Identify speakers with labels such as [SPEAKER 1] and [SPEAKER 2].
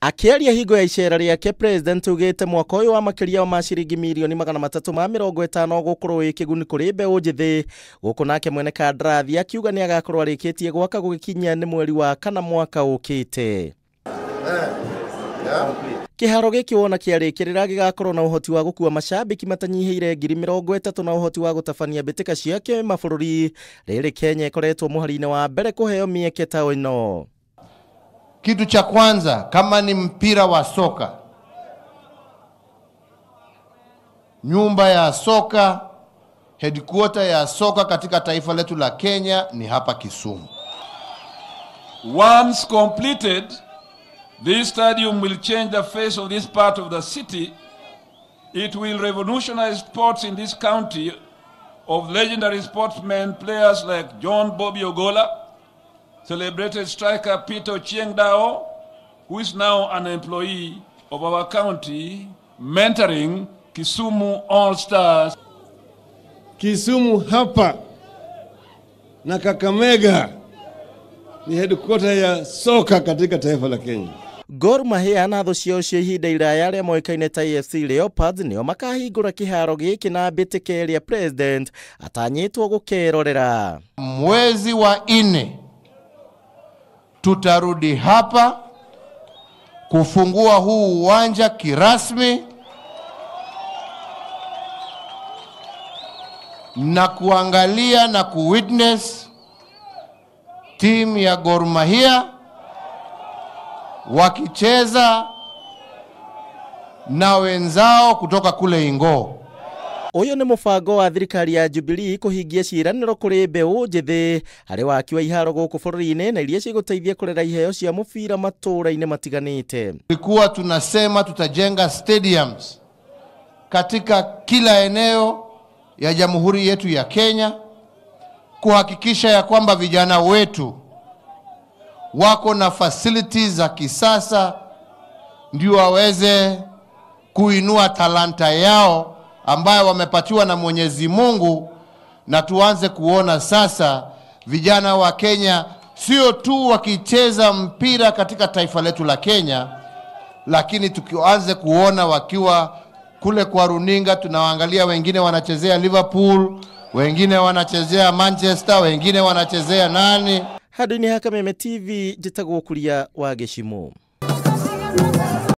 [SPEAKER 1] Akiaria hingo ya icera rĩake president ugĩte mwaka ũyũ wa makĩria ma ciringi mirioni 350 gũkorwo wĩ kĩguni kũrĩ mbeũ njĩthĩ. Gũkũ nake mwene kandarathi akiuga nĩ agakorwo arĩkĩtie gwaka gũgĩkinya nĩ mweri wa kana mwaka ũkĩte. Kĩharo gĩkĩ wona kĩarĩkĩrĩra gĩgakorwo na ũhoti wa gũkua macambĩki matanyihĩire 30,000 na ũhoti wa gũtabania mbĩtĩka cia kĩmabũrũri. Rĩrĩ Kenya ĩkoretwo mũhari-inĩ wa mbere kũheo mĩeke ta ĩno.
[SPEAKER 2] Kitu cha kwanza, kama ni mpira wa soka, nyumba ya soka, headquarter ya soka katika taifa letu la Kenya ni hapa Kisumu.
[SPEAKER 3] Once completed, this stadium will change the face of this part of the city. It will revolutionize sports in this county of legendary sportsmen, players like John Bobby Ogola, celebrated striker Peter Ochieng Dao, who is now an employee of our county, mentoring Kisumu All Stars.
[SPEAKER 4] Kisumu hapa na Kakamega ni headquarter ya soka katika taifa la Kenya.
[SPEAKER 1] Gor Mahia na thũ ciao cia ihinda iraya arĩa moĩkaine ta AFC Leopards nĩo makahingũra kĩharo gĩkĩ na mbĩtĩka ĩrĩa president atanyĩtwo gũkerorera.
[SPEAKER 2] Mwezi wa 4 tutarudi hapa kufungua huu uwanja kirasmi na kuangalia na kuwitness timu ya Gor Mahia wakicheza na wenzao kutoka kule Ingo.
[SPEAKER 1] Ũyũ nĩ mũbango wa thirikari ya Jubilee kũhingia ciĩranĩro kũrĩ mbeũ njĩthĩ harĩ waki wa iharo gũkũ bũrũri-inĩ na iria cigũteithia kũrera iheo cia mũbira matũũra-inĩ matiganĩte.
[SPEAKER 2] Tulikuwa tunasema tutajenga stadiums katika kila eneo ya jamhuri yetu ya Kenya kuhakikisha ya kwamba vijana wetu wako na facilities za kisasa ndio waweze kuinua talanta yao ambayo wamepatiwa na Mwenyezi Mungu, na tuanze kuona sasa vijana wa Kenya sio tu wakicheza mpira katika taifa letu la Kenya, lakini tukianze kuona wakiwa kule kwa runinga, tunawaangalia wengine wanachezea Liverpool, wengine wanachezea Manchester, wengine wanachezea nani.
[SPEAKER 1] Handũ-inĩ ha Kameme TV njĩtagwo Kuria wa Gĩcimũ.